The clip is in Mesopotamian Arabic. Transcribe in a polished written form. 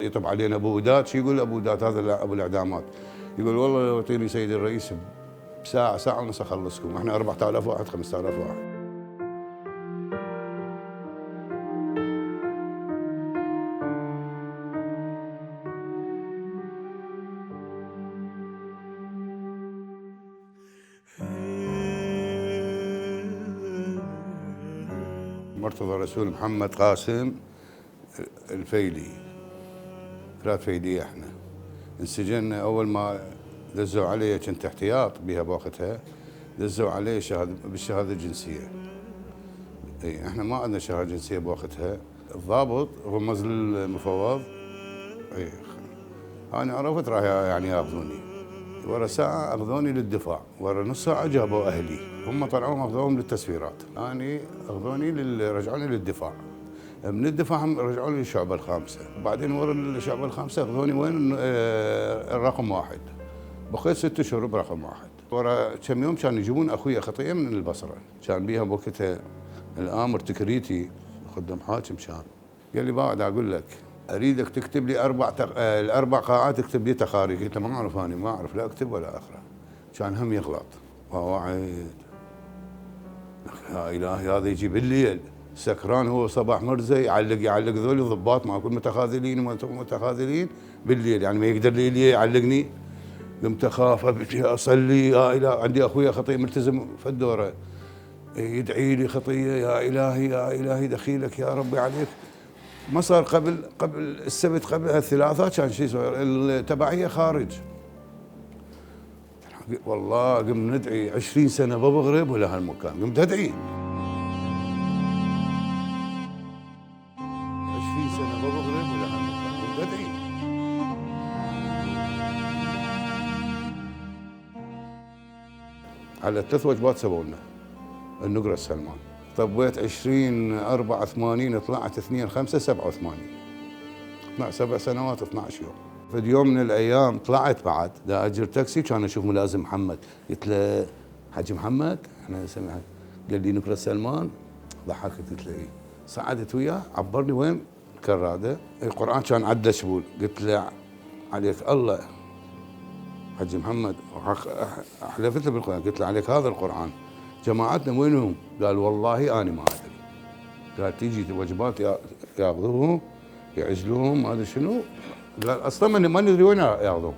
يطب علينا ابو وداد. شو يقول ابو وداد هذا ابو الاعدامات؟ يقول والله لو يعطيني سيدي الرئيس بساعه ساعه ونص اخلصكم، احنا 4000 واحد 5000 واحد. مرتضى رسول محمد قاسم الفيلي، 3 فيلية احنا. انسجننا اول ما دزوا علي، كنت احتياط بها بوقتها، دزوا علي بالشهاده الجنسيه. اي احنا ما عندنا شهاده جنسيه بوقتها. الضابط رمز للمفوض، اي انا عرفت راح يعني ياخذوني. ورا ساعه اخذوني للدفاع، ورا نص ساعه جابوا اهلي، هم طلعوهم اخذوهم للتسفيرات، اني اخذوني رجعوني للدفاع. من الدفاع رجعوني للشعبة الخامسة، وبعدين ورا الشعبة الخامسة اخذوني وين؟ الرقم 1. بقيت 6 شهور برقم 1. ورا كم يوم كانوا يجيبون اخوي خطية من البصرة، كان بيها بوقتها الامر تكريتي خدام حاكم. كان قال لي بعد اقول لك اريدك تكتب لي الاربع قاعات، اكتب لي تخاريج. قلت له ما اعرف، انا ما اعرف لا اكتب ولا اقرا. كان هم يغلط وواعد. يا الهي هذا يجي بالليل سكران، هو صباح مرزي يعلق ذولي ضباط ماكو متخاذلين ومتخاذلين بالليل، يعني ما يقدر لي يعلقني. قمت اخاف ابكي اصلي، يا الهي عندي اخويا خطيه ملتزم في الدوره يدعي لي خطيه، يا الهي يا الهي دخيلك يا ربي عليك. ما صار قبل السبت، قبل الثلاثاء كان شيء التبعيه خارج. والله قمت ندعي 20 سنه ببغرب ولا هالمكان، قمت ادعي 20 سنه ببغرب ولا هالمكان، قمت ادعي. على ال3 وجبات سووا لنا النقره السلمان. طبيت 20/4/80، طلعت 2/5/87. 7 سنوات 12 يوم. في يوم من الايام طلعت بعد دا اجر تاكسي، كان اشوف ملازم محمد، قلت له حاج محمد احنا سمعت، قال لي نقره سلمان. ضحكت قلت له ايه. صعدت وياه عبرني وين الكراده، القران كان عدى شبول. قلت له عليك الله حاج محمد، حلفت له بالقران، قلت له عليك هذا القران جماعتنا وينهم؟ قال والله انا ما ادري. قال تيجي وجبات ياخذوهم يعزلوهم ما ادري شنو. قال اصلا ما ندري وين ياخذوهم.